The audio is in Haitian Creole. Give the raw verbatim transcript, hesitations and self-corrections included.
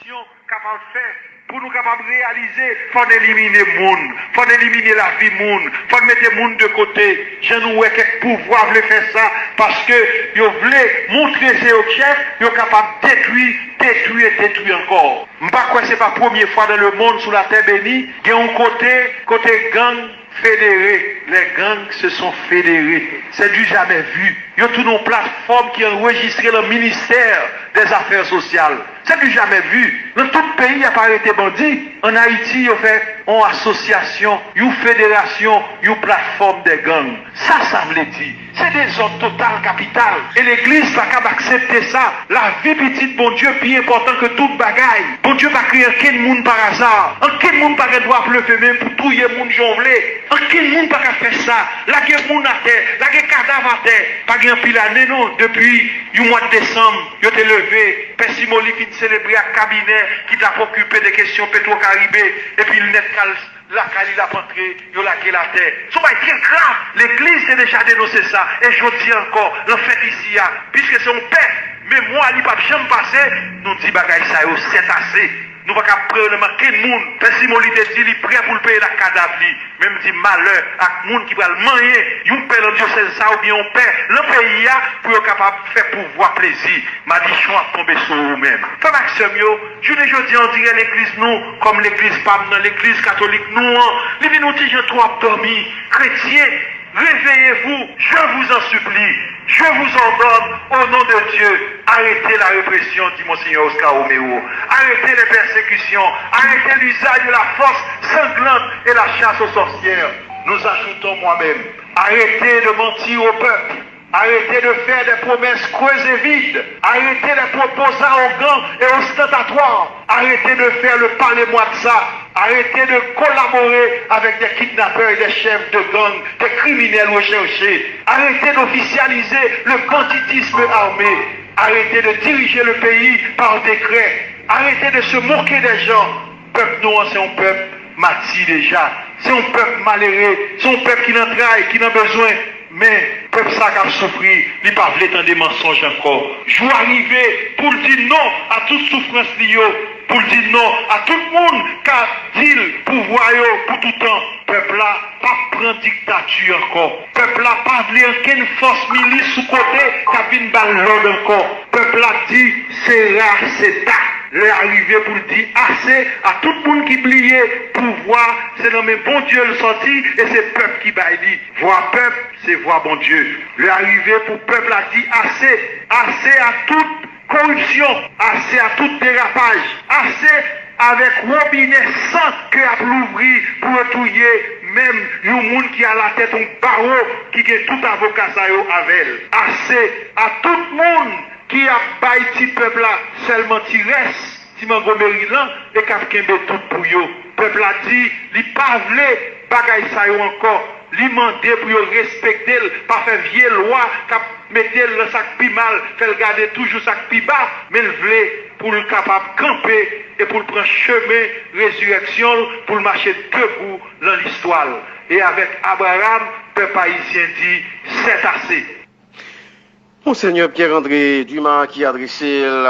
Kapab fè pou nou kapab reyalize, fò n elimine moun, fò n elimine lavi moun, fò n mete moun de kote. Jan nou wè kèk pouvwa vle fè sa, paske yo vle montre se yo k chèf, yo kapab detwi, detwi e detwi ankò. M pa kwè se pa premye fwa dans le monde, sou latè beni, gen yon kote, kote gang federe, les gangs se sont fédérés. C'est du jamais vu. Yo tounen yon platfòm ki anrejistre nan ministè dèzafè sosyal. C'est du jamais vu. Nan tout peyi, y ap arete bandi. Ann Ayiti, yo fè yon asosyasyon, yon federasyon, yon platfòm de gang. Sa sa vle di? Se dezòd total kapital. E legliz pa kab aksepte sa. Lavi pitit Bondye pi enpòtan ke tout bagay. Bondye pa kreye ankenn moun pa aza. Ankenn moun pa gen dwa ap leve men pou touye moun jan w vle. Ankenn moun pa ka fè sa. Lage moun atè, lage kadav atè. Pa gen anpil ane non, depi yon mwa desanm, yo te leve, Pè Simoli fin selebre ak kabinè ki t ap okipe de kesyon Petro Caribe, epi l nèt kal lakay li, l ap antre, yo lage l atè. Se yon bagay trè grav. Legliz te deja denonse sa. E jodi a ankò, nan fèt isi a, piske se yon pè, memwa li p ap janm pase, nou di bagay sa yo sètase. Nou pa ka pran nan men kenn moun. Pè Simon, li te di li prè pou l peye l ak kadav li. Men m di malè ak moun ki pral manyen yon pè nan dyosèz sa oubyen yon pè nan peyi a pou yo kapab fè pouvwa plezi. Madichon ap tonbe sou ou menm. Frè m ak sè m yo, jounen jodi a, on dirè legliz nou, kòm legliz pa m nan, legliz katolik nou an, li vin yon ti jan twò ap dòmi. Kretyen, réveillez-vous, je vous en supplie, je vous ordonne, au nom de Dieu, arrêtez la répression, dit Monseigneur Oscar Romero. Arrêtez les persécutions, arrêtez l'usage de la force sanglante et la chasse aux sorcières. Nous ajoutons moi-même, arrêtez de mentir au peuple. Arrêtez de faire des promesses creuses et vides. Arrêtez les propos arrogants et ostentatoires. Arrêtez de faire le parlez-moi de ça. Arrêtez de collaborer avec des kidnappeurs et des chefs de gang, des criminels recherchés. Arrêtez d'officialiser le banditisme armé. Arrêtez de diriger le pays par décret. Arrêtez de se moquer des gens. Pèp nou an se yon pèp mati deja. Se yon pèp malere, se yon pèp ki nan tray, ki nan bezwen. Men, pèp sa k ap soufri, li pa vle tande mansonj ankò. Jou a rive pou l di non a tout soufrans li yo, pou l di non a tout moun k ap di l pouvwa yo pou toutan. Pèp la p ap pran diktati ankò. Pèp la pa vle ankenn fòs milis sou kote k ap vin ba l lòd ankò. Pèp la di, sera, seta. Lè a rive pou l di ase a tout moun ki bliye pouvwa se nan men Bondye l sòti e se pèp ki bay li. Vwa pèp, se vwa Bondye. Lè a rive pou pèp la di ase, ase a tout koripsyon, ase a tout derapaj, ase avèk wobinè san ke ap louvri pou yo touye menm yon moun ki alatèt yon bawo ki gen tout avoka sa yo avè l. Ase a tout moun ki ap bay ti pèp la sèlman ti rès, ti mango Merilan e k ap kenbe tout pou yo. Pèp la di li pa vle bagay sa yo ankò. Li mande pou yo respekte l, pa fè vye lwa k ap mete l nan sa k pi mal, fè l gade toujou sa k pi ba, men l vle pou l kapab kanpe e pou l pran chemen rezirèksyon l, pou l mache debou nan listwa l. E avèk Abraham, pèp ayisyen di, sètase. Monseigneur Pierre André Dumas ki adrese l